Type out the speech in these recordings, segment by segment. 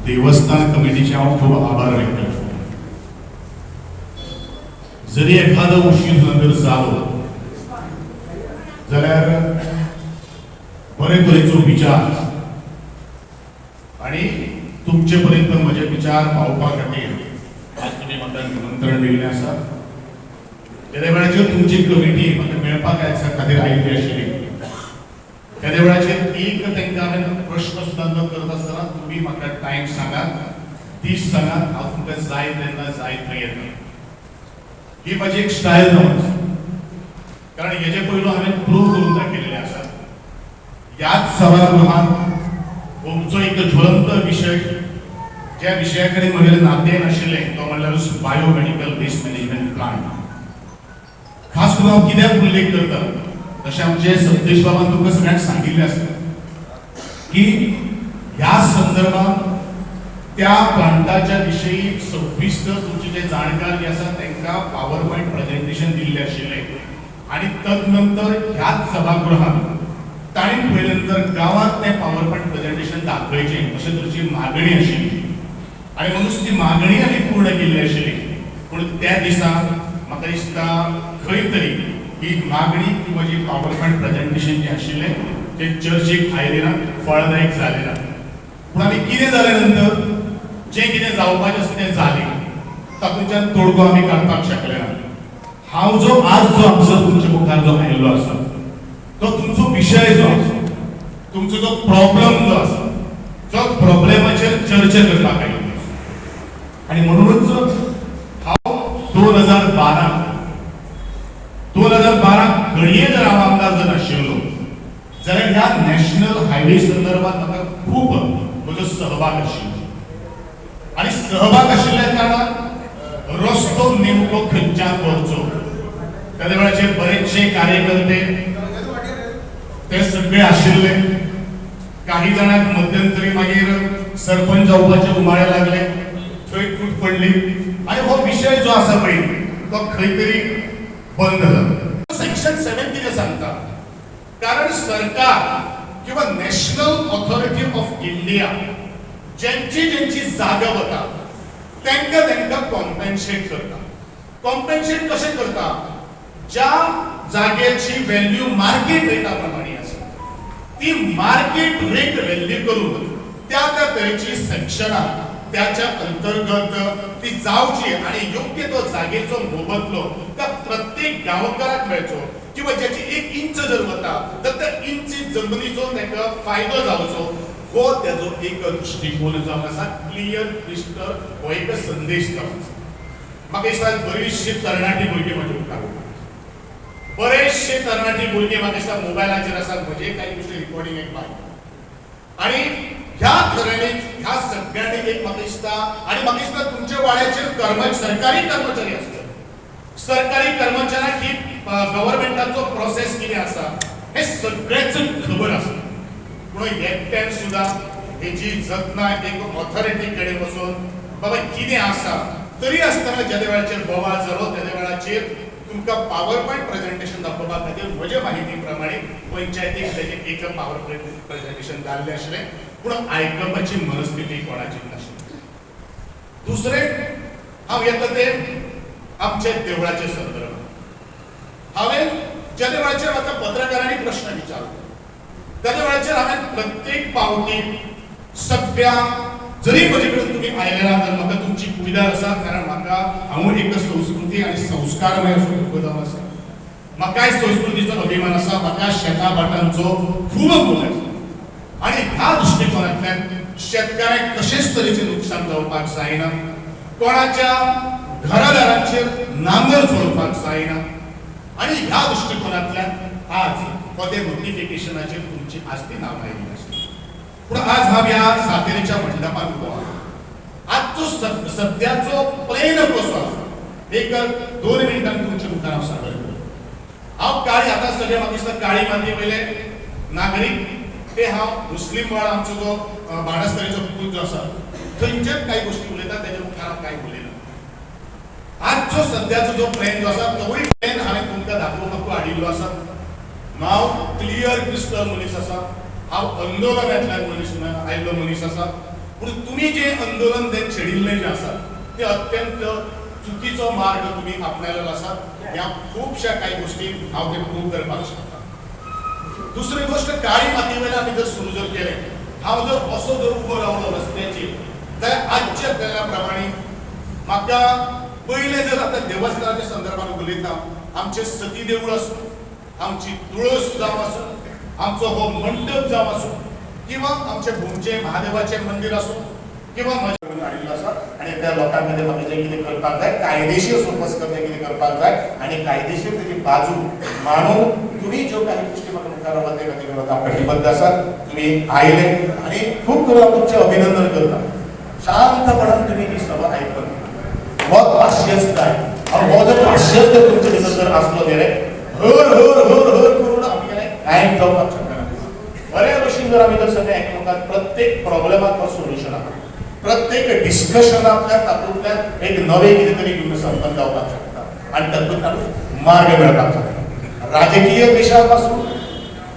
देवस्थान कमिटीचे हांव खूब आभार व्यक्त करता. जरी एखादो उशीर जर जालो जाल्यार बरे तरेचो विचार आणि तुमचे पर्यंत म्हजे विचार पावोवपा खातीर आज तुमी म्हाका निमंत्रण दिल्लें आसा. तेद्या वेळाचेर तुमची कमिटी म्हाका मेळपाक खातीर आयिल्ली आशिल्ली. तेद्या वेळाचेर एक तांकां हांवें प्रश्न सुद्दां न करत आसतना, तुमी म्हाका टायम सांगात, दीस सांगात, हांव तुमकां जाय तेन्ना जाय थंय येता. ही म्हजी एक स्टायल जावन आसा, कारण हेजे पयलू हांवें प्रूव करून दाखयलेलें आसा. ह्याच सभागृहात गोमचो एक ज्वलंत विशय, ज्या विशया कडेन म्हगेलें नातें नाशिल्लें, तो म्हणल्यार बायोमेडिकल वेस्ट मॅनेजमेंट प्लांट. खास करून हांव कित्याक उल्लेख करता, तशें आमचे सतेश बाबान तुमकां सगळ्यांक सांगिल्लें आसा की ह्या संदर्भात त्या प्लांटाच्या विशयी सविस्तर तुमचे जे जाणकार जे आसा तांकां पावर पॉयंट प्रेझेंटेशन दिल्लें आशिल्लें. आनी तदनंतर ह्याच सभागृहात तांणी पळयले नंतर गांवांत तें पावर पॉयंट प्रेझेंटेशन दाखयचें अशें तरेची मागणी आशिल्ली आनी म्हणून ती मागणी आमी पूर्ण केल्ली आशिल्ली. पूण त्या दिसा म्हाका दिसता खंय तरी ही मागणी किंवा जी पावर पॉयंट प्रेझेंटेशन जें आशिल्लें तें चर्चेक आयलें ना, फळदायक जालें ना. पूण आमी कितें जालें, नंतर जें कितें जावपाचें आसा तें जालें. तातूंतल्यान तोडगो आमी काडपाक शकले ना. हांव जो आज जो हांगसर तुमच्या मुखार जो आयिल्लो आसा, तो तुमचो विशय जो आसा, तुमचो जो प्रॉब्लम जो आसा, जो प्रॉब्लेमाचेर चर्चा करपाक आयिल्लो आसा. आनी म्हणूनच हांव 2012 घडये जर हांव आमदार जर आशिल्लो जाल्यार ह्या नॅशनल हायवे संदर्भात म्हाका खूब म्हजो सहभाग आशिल्लो आनी सहभाग आशिल्ल्या कारणान रस्तो नेमको खंयच्यान वचचो, त्या वेळाचेर बरेचशे कार्यकर्ते ते सगळे आशिल्ले. काही जाणांक मध्यंतरी मागीर सरपंच जावपाचे उमाळे लागले, थंय तूट पडली आनी हो विशय जो आसा पळय तो खंय तरी बंद जालो. सेक्शन 7 कितें सांगता? कारण सरकार किंवा नॅशनल ऑथॉरिटी ऑफ इंडिया ज्यांची ज्यांची जागा वता तांकां तांकां कॉम्पेन्सेट करता. कॉम्पेन्सेट कशें करता? ज्या जाग्याची व्हॅल्यू मार्केट रेटा प्रमाणे आसा, ती मार्केट रेट व्हॅल्यू करून त्या त्या तरेची सेक्शनां त्याच्या अंतर्गत ती जावची आणि योग्य तो जागेचो मोबदलो त्या प्रत्येक गांवकाराक मेळचो किंवा ज्याची एक इंच जर वता तर त्या इंच जमनीचो ताका फायदो जावचो, हो त्याचो एक दृश्टिकोन जावन आसा. क्लियर क्रिस्टल हो एक संदेश जावन आसा. म्हाका दिसता बरीचशी तरणाटी भुरगीं म्हज्या मुखार उबी आसा. बरेचशे तरणाटी भुरगे म्हाका दिसता मोबायलाचेर आसात. म्हजे काही गोश्टी रिकॉर्डिंग एक बाय आणि ह्या खऱ्यांनी ह्या सगळ्यांनी एक म्हाका दिसता आणि म्हाका दिसता तुमच्या वाड्याचेर सरकारी कर्मचारी आसतात. सरकारी कर्मचाऱ्यांक ही गव्हर्मेंटाचो प्रोसेस कितें आसा हे सगळ्याच खबर आसा. पूण एकट्यान सुद्दां हेजी जतनाय एक ऑथॉरिटी कडेन वचून बाबा कितें आसा, तरी आसतना जेन्ना वेळाचेर बोवाळ जालो तेन्ना वेळाचेर तुमकां पावर पॉयंट प्रेझेंटेशन दाखोवपा खातीर म्हजे माहिती प्रमाणे पंचायतीक तेजें एक पावर पॉयंट प्रेझेंटेशन जाल्लें आशिल्लें, पूण आयकपाची मनस्थिती कोणाची नाशिल्ली. दुसरें हांव येता ते आमच्या देवळाचे संदर्भात. हांवें जेन्ना वेळाचेर म्हाका पत्रकारांनी प्रश्न विचारलो, तेन्ना वेळाचेर हांवें प्रत्येक पावटी सगळ्या जरी म्हजे कडेन तुमी आयले ना तर म्हाका तुमची कुयदाद आसा, कारण म्हाका हांव एक संस्कृती आनी संस्कारमय असो भुरगो जावन आसा. म्हाकाय संस्कृतीचो अभिमान आसा, म्हाका शेता भाटांचो खूब मोग आसा आनी ह्या दृश्टिकोनांतल्यान शेतकाऱ्यांक कशेंच तरेचें नुकसान जावपाक जायना, कोणाच्या घरादारांचेर नांगर चलोवपाक जायना. आनी ह्या दृश्टिकोनांतल्यान आज हो ते नोटिफिकेशनाचेर तुमची आज ती नांवां आयिल्ली आसली. पूण आज हांव ह्या सातेरीच्या मंडपान उबो आहा. आजचो सद्याचो प्लेन कसो आसा, एक 2 मिनटां तुमच्या मुखार हांव सादर करता. हांव काळी आतां सगळे म्हाका दिसता काळी माती वयले नागरीक ते हांव मुस्लीम वाड आमचो जो बाणस्तारीचो पूल जो आसा थंयच्यान कांय गोश्टी उलयता, तेज्या मुखार हांव कांय उलयना. आजचो सद्याचो जो प्लॅन जो आसा तोवूय प्लॅन हांवें तुमकां दाखोवपाक हाडिल्लो आसा. हांव क्लियर क्रिस्टल मनीस आसा, हांव आंदोलनांतल्यान मनीस आयिल्लो मनीस आसा. पूण पूण तुमी जे आंदोलन जे छेडिल्लें जें आसा ते अत्यंत चुकीचो मार्ग तुमी आपणायलेलो आसा. ह्या खुबश्या कांय गोश्टी हांव ते प्रूव करपाक शकता. दुसरी गोश्ट, काळी माती वयल्यान आमी जर सुरू जर केलें, हांव जर असो जर उबो रावलो रस्त्याचेर जाल्यार आजच्या केल्या प्रमाणे म्हाका पयलें जर आतां देवस्थानाच्या संदर्भात उलयता, आमचें सती देवूळ आसूं, आमची तुळस जावं आसूं, आमचो हो मंडप जावं आसूं, किंवा आमचें भुमचें महादेवाचें मंदीर आसूं, किंवा म्हजें करून हाडिल्लो आसा आनी त्या लोकां खातीर म्हाका जें कितें करपाक जाय, कायदेशीर सोपस्कर जें कितें करपाक जाय आनी कायदेशीर तेजी बाजू मांडून तुमी ज्यो काही गोश्टी म्हाका मुखार व्हरता ते खातीर हांव कटिबद्ध आसा. तुमी आयले आनी खूब करून हांव तुमचें अभिनंदन करता. शांतपणान तुमी ही सभा आयकली, हो पाशियेंस जाय. आनी हो जर पाशियेंस जर तुमचे भितर जर आसलो जाल्यार हर हर हर हर करून आमगेलें कांय जावपाक शकना. बऱ्या भशेन जर आमी जर सगळे एकमेकांत प्रत्येक प्रॉब्लेमाक हो सोल्युशन आहा, प्रत्येक डिस्कशनांतल्यान तातूंतल्यान एक नवें कितें तरी घेवन संपन्न जावपाक शकता आनी तातूंतल्यान मार्ग मेळपाक शकता. राजकीय विशया पासून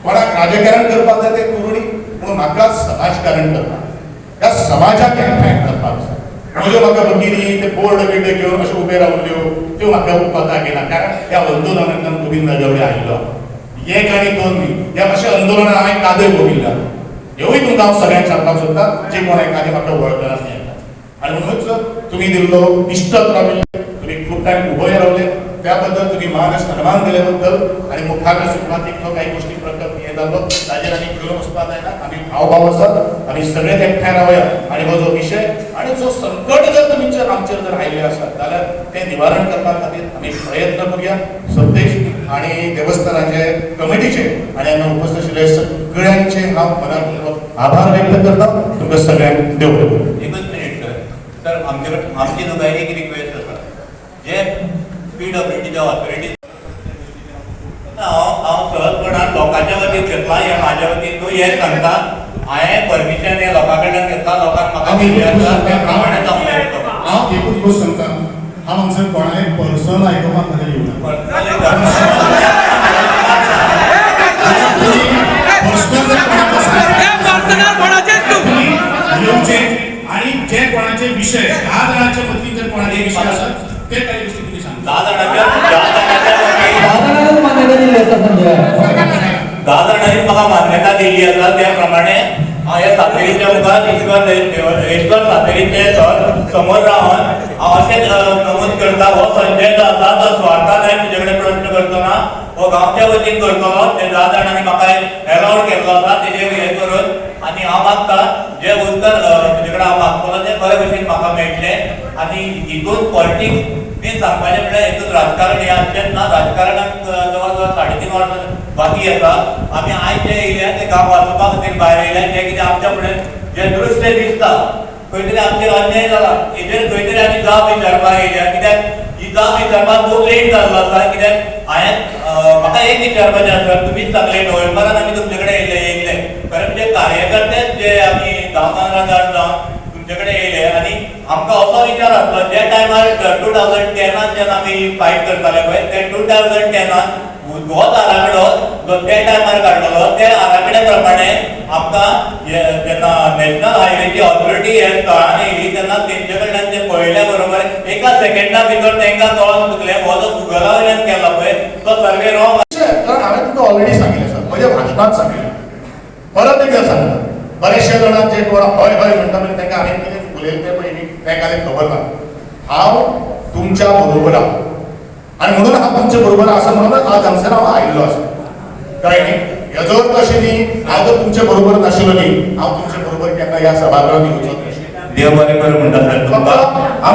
कोणाक राजकारण करपाक जाय तें करूं न्ही, पूण म्हाका समाजकारण करपाक, ह्या समाजाक एकठांय करपाक जाय. म्हज्यो म्हाका भगिनी ते बोर्ड बिर्ड घेवन अशें उबे रावल्यो त्यो म्हाका उपकारता घेना, कारण ह्या आंदोलनांतल्यान गोविंद गावडे आयिल्लो. एक आनी दोन न्ही, ह्या मातशें आंदोलनान हांवें कादय भोगिल्लो. हेवूय तुमकां हांव सगळ्यांक सांगपाक सोदता, जे कोण एखादें म्हाका वळखनासलें. आनी म्हणूनच तुमी दिल्लो इश्टत राविल्ले, तुमी खूब टायम उबोय रावले, त्या बद्दल तुमी मान सन्मान दिले बद्दल आनी मुखार सुरवातीक जो काही गोश्टी प्रकल्प हे जाल्लो ताजेर आनी घेवन वचपाक जायना. आमी भाव भाव आसात, आमी सगळेच एकठांय रावया आनी हो जो विशय आनी जो संकट जर तुमचेर आमचेर जर आयिल्लें आसा जाल्यार तें निवारण करपा खातीर आमी प्रयत्न करुया. सतेश आनी देवस्थानाचे कमिटीचे आनी हांगा उपस्थित आशिल्ले सगळ्यांचे हांव मनापूर्वक आभार व्यक्त करता. तुमकां सगळ्यांक देव बरें करूं. एकच मिनिट सर. सर, आमचे कडेन आमची तुका एक रिक्वेस्ट आसा, जे पीडब्ल्यूडीच्या ऑथॉरिटी हांव हांव सहजपणान लोकांच्या वतीन घेतला, हे म्हाज्या वतीन न्हू. हें सांगता, हांवें परमिशन हे लोकां कडल्यान घेतला, लोकांक म्हाका हांव दिल्लें एकूच आसा, सांगता, त्या प्रमाणे हांव उलयतलो. हांव एकूच गोश्ट सांगता, हांव हांगसर कोणाले पर्सनल आयकुपाक खातीर येवना. पर्सनल. पर्सनल जर कोणाक आसा, पर्सनल कोणाचेच तूं तुम्ही येवचे आणि जे कोणाचे विशय 10 जाणांच्या वतीन जर कोणाचे विशय आसत ते काही गोष्टी तुम्ही सांगता. 10 जाणांच्या वतीन 10 जाणांकच मान्यता दिल्ली आसा संजय. 10 जाणांनी म्हाका मान्यता दिल्ली आसा, त्या प्रमाणे हांव ह्या सातेरीच्या मुखार, ईश्वर ईश्वर सातेरीचे समोर रावन हांव अशें नमूद करता, हो संजय जो आसा तो स्वार्थान हांवें तुजे कडेन प्रश्न करचो ना, हो गांवच्या वतीन करतलो. ते 10 जाणांनी म्हाका एलावड केल्लो आसा तेजेर हें करून आनी हांव मागता जे उत्तर तुजे कडेन हांव मागतलो तें बरे भशेन म्हाका मेळटलें. आनी हितून पॉलिटिक्स बी सांगपाचें म्हणल्यार हितून राजकारण हें आसचेंच ना. राजकारणाक जवळ जवळ 3.5 वर्सां बाकी आसा. आमी आयज जे येयले ते गांव वाचोवपा खातीर भायर येयले. जे कितें आमच्या फुडें जे दृश्य दिसता, खंय तरी आमचेर अन्याय जाला, हेजेर खंय तरी आमी जाप विचारपाक येयल्या. कित्याक ही जाप विचारपाक खूब लेट जाल्लो आसा. कित्याक हांवें म्हाका एक विचारपाचें आसा, तुमीच सांगलें नोव्हेंबरान आमी तुमचे कडेन येयले येयले, खरें म्हणजे कार्यकर्तेच जे आमी 10-15 जाण जावन तुमचे कडेन येयले आनी आमकां असो विचार आसलो, ज्या टायमार 2010आन जेन्ना आमी फायट करताले पळय, ते 2010आन होच आराखडो जो त्या टायमार काडलेलो, त्या आराखड्या प्रमाणे आमकां जेन्ना नॅशनल हायवेची ऑथॉरिटी ह्या स्थळान येयली तेन्ना तेंचे कडल्यान ते पळयल्या बरोबर एका सेकंडा भितर तांकां कळोन चुकलें, हो जो गुगला वयल्यान केला पळय तो सर्वे रॉंग. कारण हांवें तुमकां ऑलरेडी सांगिल्लें सर, म्हज्या भाशणांत सांगिल्लें, परत एकदा सांगता. बरेचशे जाणां जे कोण हय हय म्हणटा म्हणजे तांकां हांवें कितें उलयलें तें पयलीं तांकां तें खबर ना. हांव तुमच्या बरोबर आहा आनी म्हणून हांव तुमच्या बरोबर आसा म्हणून आज हांगसर हांव आयिल्लो आसा. कळ्ळें न्ही? हेजो अर्थ अशें न्ही, हांव जर तुमच्या बरोबर नाशिल्लो न्ही, हांव तुमच्या बरोबर केन्ना ह्या सभागृहात येवचो नाशिल्लो. देव बरें करूं म्हणटा सर तुमकां. फक्त आमी